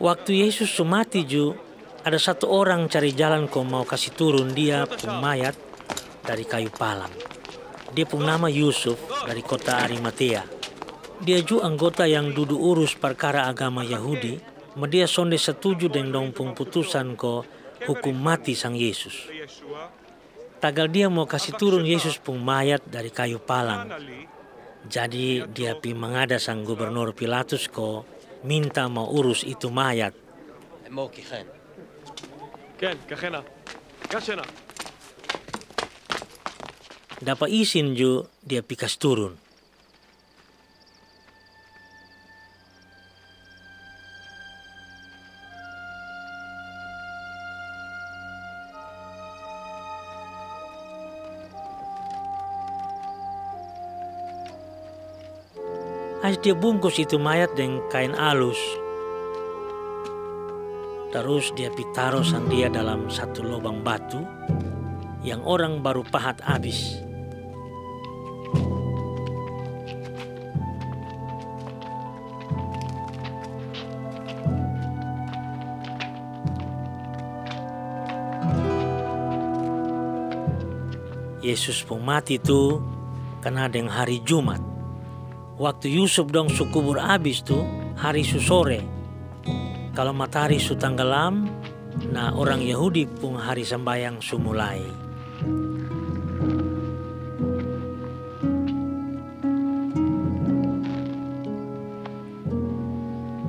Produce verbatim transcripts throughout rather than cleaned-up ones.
Waktu Yesus su mati ju, ada satu orang cari jalan ko mau kasi turun Dia pung mayat dari kayu palang. Dia pung nama Yusuf, dari kota Arimatea. Dia ju anggota yang dudu urus parkara agama Yahudi, ma dia sonde satuju deng dong pung putusan ko hukum mati sang Yesus. Tagal dia mau kasi turun Yesus pung mayat dari kayu palang. Jadi dia pi mangada sang Gubernur Pilatus ko minta mau urus itu mayat. אמור כי כן. כן, כך הנה. קש הנה. Dapa isin ju dia pi kasi turun. Ais dia bungkus itu mayat deng kain alus. Tarus dia pi taro sang dia dalam satu lobang batu yang orang baru pahat abis. Yesus pung mati tu kana deng hari Jumat. Waktu Yusuf dong su kubur abis tu, hari su sore. Kalo matahari su tanggalam, na orang Yahudi pung hari sambayang su mulai.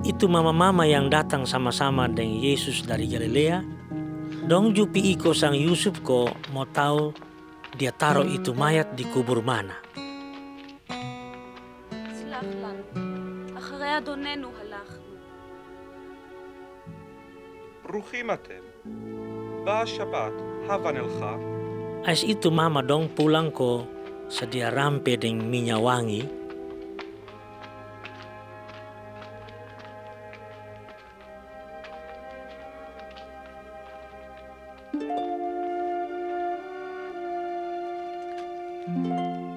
Itu mama-mama yang datang sama-sama deng Yesus dari Galilea, dong ju pi iko sang Yusuf ko mau tau dia taro itu mayat di kubur mana. סלח לנו, אחרי אדוננו הלכנו. ברוכים אתם. באה שבת, הבה נלכה. Ais itu mama dong pulang ko sadia rampe deng minya wangi.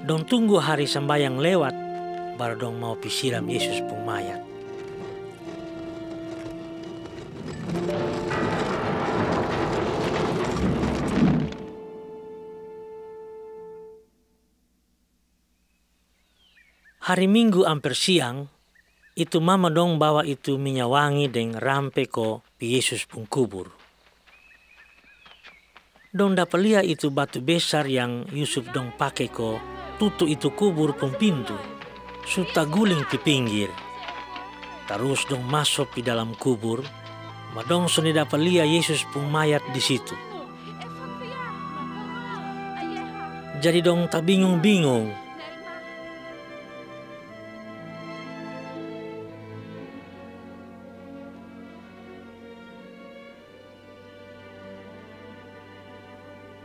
Dong tunggu hari sambayang lewat, baru dong mau pi siram Yesus pung mayat. Hari Minggu amper siang, itu mama dong bawa itu minya wangi deng rampe ko pi Yesus pung kubur. Dong dapa lia itu batu besar yang Yusuf dong pake ko tutu itu kubur pung pintu, su taguling pi pinggir. Tarus dong maso pi dalam kubur, ma dong sonde dapa lia Yesus pung mayat di situ. Jadi dong tabingung-bingung.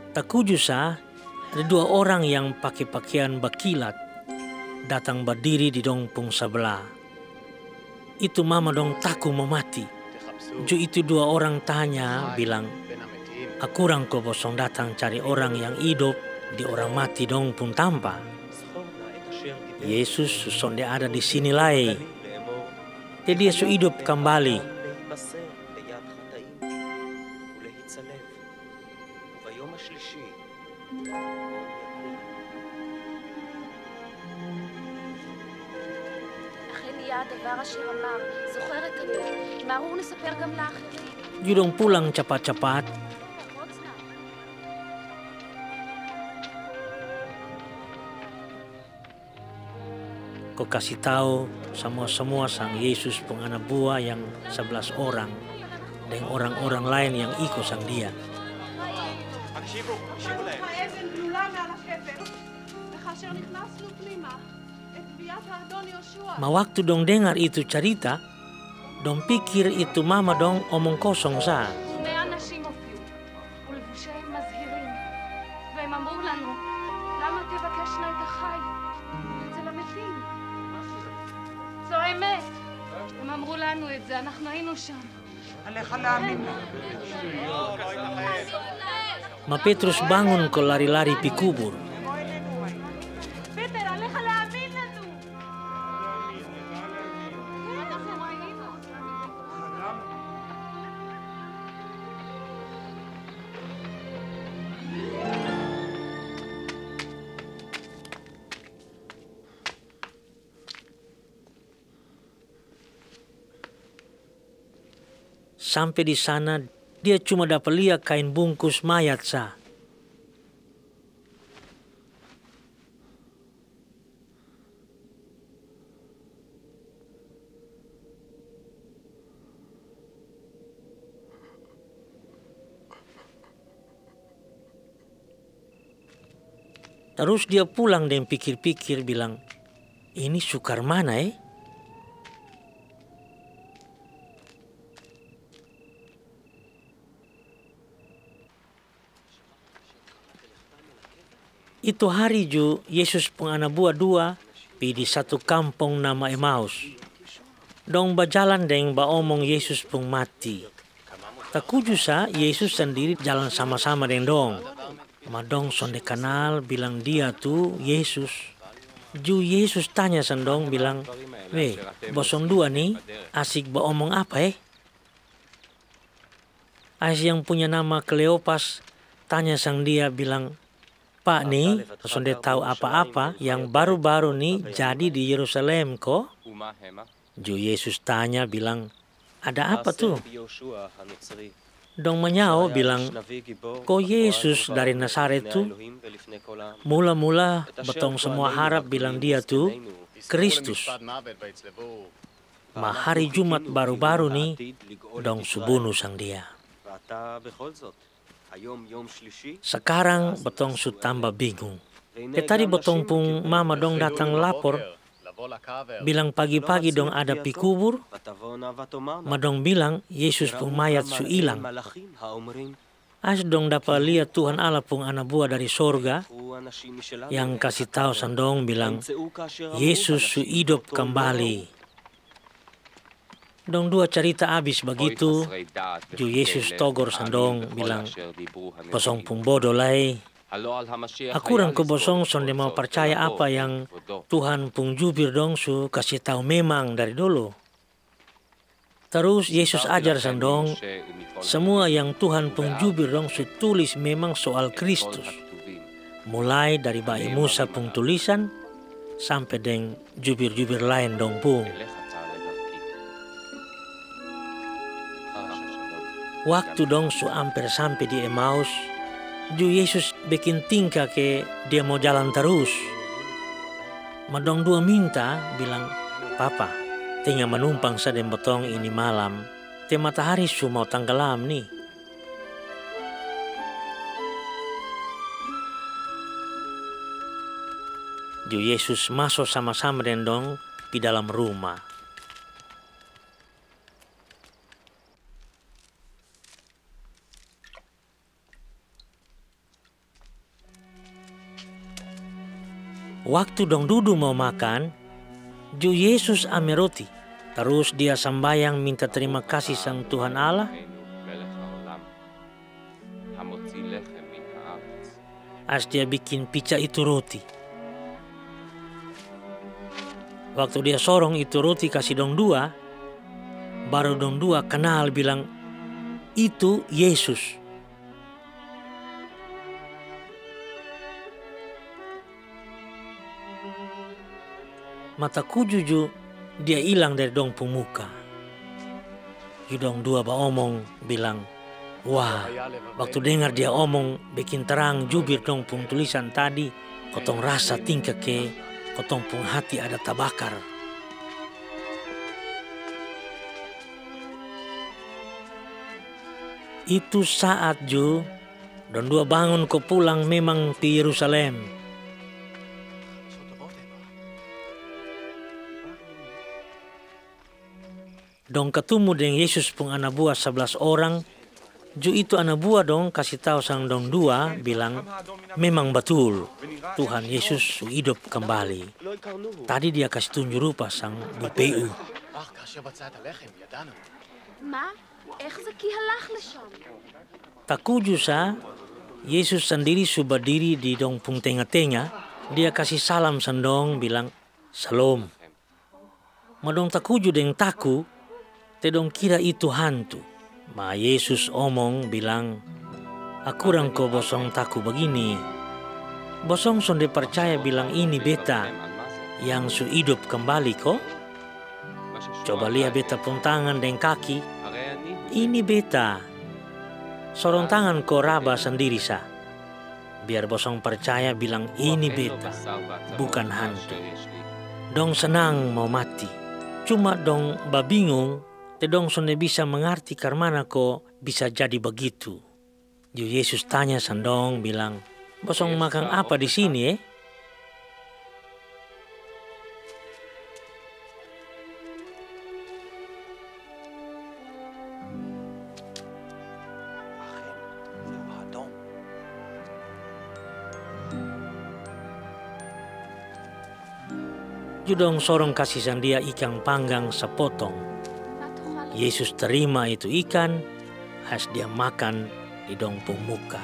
Takuju sa, ada dua orang yang pake pakean bakilat datang badiri di dong pung sabla. Itu mama dong taku mo mati. Ju itu dua orang tanya bilang, "Akurang ko bosong datang cari orang yang idop di orang mati dong pung tampa?" Yesus su sonde ada di sini lai. Te Dia su idop kambali. אכן יהיה הדבר אשר אמר, זוכרת אני, מהרור נספר גם לאחרים. Ju dong pulang capat-capat. Ko kasi tau samua-samua sang Yesus pung ana bua yang sablas orang, deng orang-orang laen yang iko sang Dia. Ma waktu dong dengar itu carita, dong pikir itu mama dong omong kosong sa. ולבושיהם מזהירים. והם אמרו לנו, למה תבקשנה את החי אצל המתים? זו האמת. הם אמרו לנו את זה, אנחנו היינו שם. עליך להאמין. Ma Petrus bangun ko lari-lari pi kubur. פטר, עליך להאמין לנו. כן, אנחנו היינו. Sampe di sana, dia cuma dapa lia kain bungkus mayat sa. Tarus dia pulang deng pikir-pikir bilang, "Ini su karmana e?" Itu hari ju Yesus pung ana bua dua pi di satu kampong nama Emaus. Dong bajalan deng baomong Yesus pung mati. Takuju sa Yesus sandiri jalan sama-sama deng dong. Ma dong sonde kanal bilang Dia tu Yesus. Ju Yesus tanya sang dong bilang, "We, bosong dua ni asik baomong apa e?" Ais yang punya nama Kleopas tanya sang Dia bilang, "Pa ni sonde tau apa-apa yang baru-baru ni jadi di Yerusalem ko?" Ju Yesus tanya bilang, "Ada apa tu?" Dong manyao bilang, "Ko Yesus dari Nasaret tu. Mula-mula batong samua harap bilang Dia tu Kristus. Ma hari Jumat baru-baru ni dong su bunu sang Dia. Sakarang batong su tamba bingung. E tadi batong pung mama dong datang lapor bilang pagi-pagi dong ada pi kubur, ma dong bilang Yesus pung mayat su ilang. Ais dong dapa lia Tuhan Allah pung ana bua dari sorga yang kasi tau sang dong bilang Yesus su idop kambali." Dong dua carita abis bagitu, ju Yesus togor sang dong bilang, "Bosong pung bodo lai. Akurang ko bosong sonde mau parcaya apa yang Tuhan pung jubir dong su kasi tau memang dari dolo?" Tarus Yesus ajar sang dong, samua yang Tuhan pung jubir dong su tulis memang soal Kristus, mulai dari bai Musa pung tulisan sampe deng jubir-jubir laen dong pung. Waktu dong su amper sampe di Emaus, ju Yesus bekin tingka ke Dia mau jalan tarus. Ma dong dua minta bilang, "Papa, tenga manumpang sa deng botong ini malam, te matahari su mau tanggalam ni." Ju Yesus maso sama-sama deng dong pi dalam ruma. Waktu dong dudu mau makan, ju Yesus ame roti, tarus Dia sambayang minta tarima kasi sang Tuhan Allah. Ais Dia bikin pica itu roti. Waktu Dia sorong itu roti kasi dong dua, baru dong dua kanal bilang, "Itu Yesus." Ma takuju ju Dia ilang dari dong pung muka. Ju dong dua baomong bilang, "Wah, waktu dengar Dia omong bekin tarang jubir dong pung tulisan tadi, kotong rasa tingka ke kotong pung hati ada tabakar." Itu saat ju dong dua bangun ko pulang memang pi Yerusalem. Dong katumu deng Yesus pung ana bua sablas orang, ju itu ana bua dong kasi tau sang dong dua bilang, "Memang batul, Tuhan Yesus su idop kambali. Tadi Dia kasi tunju rupa sang bu pe'u." Takuju sa, Yesus sandiri su badiri di dong pung tenga-tenga, Dia kasi salam sang dong bilang, "Salom." Ma dong takuju deng taku, te dong kira itu hantu. Ma Yesus omong bilang, "Akurang ko bosong taku bagini? Bosong sonde parcaya bilang ini Beta yang su idop kambali ko? Coba lia Beta pung tangan deng kaki. "Ini beta." Sorong tangan ko raba sandiri sa. Biar bosong parcaya bilang ini beta, bukan hantu. Dong sanang mau mati. Cuma dong babingung, te dong sonde bisa mangarti karmana ko bisa jadi bagitu. Ju Yesus tanya sang dong bilang, "Bosong makang apa di sini, e?" Ju dong sorong kasi sang Dia ikang panggang sapotong. Yesus tarima itu ikan, ais Dia makan di dong pung muka.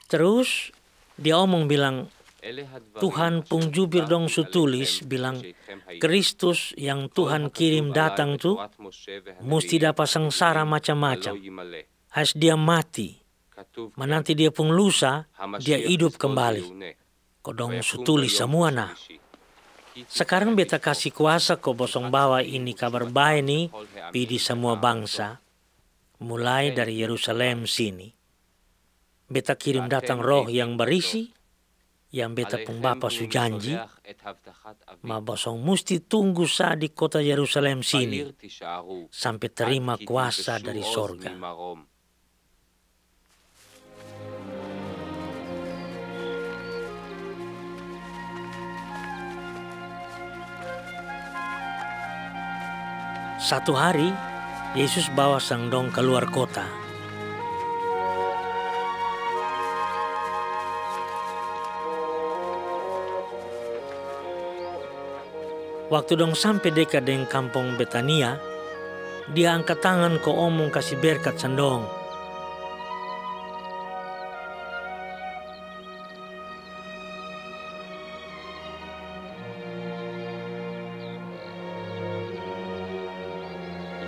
Terus Dia omong bilang, "Tuhan pung jubir dong su tulis bilang, Kristus yang Tuhan kirim datang tu musti dapa sangsara macam-macam. Ais Dia mati, ma nanti Dia pung lusa Dia idup kambali. Ko dong su tulis samua na. Sakarang beta kasi kuasa ko bosong bawa ini Kabar Bae ni pi di samua bangsa, mulai dari Yerusalem sini. Beta kirim datang Roh yang barisi, yang beta pung Bapa su janji, ma bosong musti tunggu sa di kota Yerusalem sini, sampe tarima kuasa dari sorga." Satu hari, Yesus bawa sang dong kaluar kota. Waktu dong sampe deka deng kampong Betania, Dia angka tangan ko omong kasi berkat sang dong.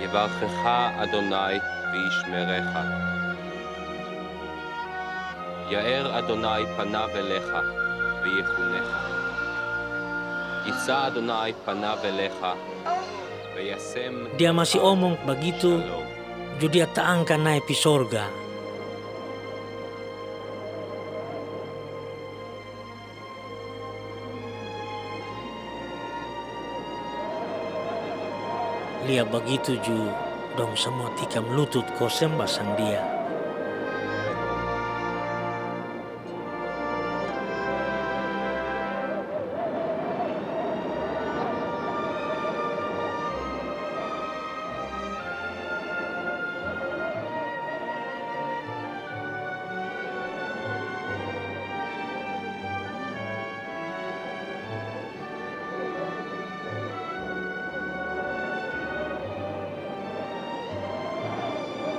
יברכך אדוני וישמרך. יאר אדוני פניו אליך ויחונך. ישא אדוני פניו אליך וישם Dia masi omong bagitu, ju Dia taangka nae pi sorga. Lia bagitu ju dong samua tikam lutut ko semba sang Dia.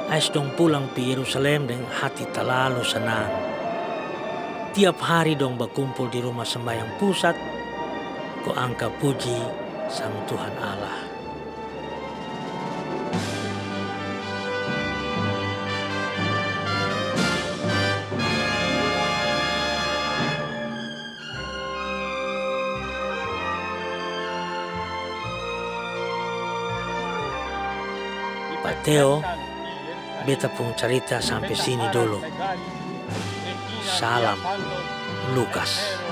Ais dong pulang pi Yerusalem deng hati talalu sanang. Tiap hari dong bakumpul di Ruma Sambayang Pusat ko angka puji sang Tuhan Allah. Pateo, beta pung carita sampe sini dolo. Salam, Lukas.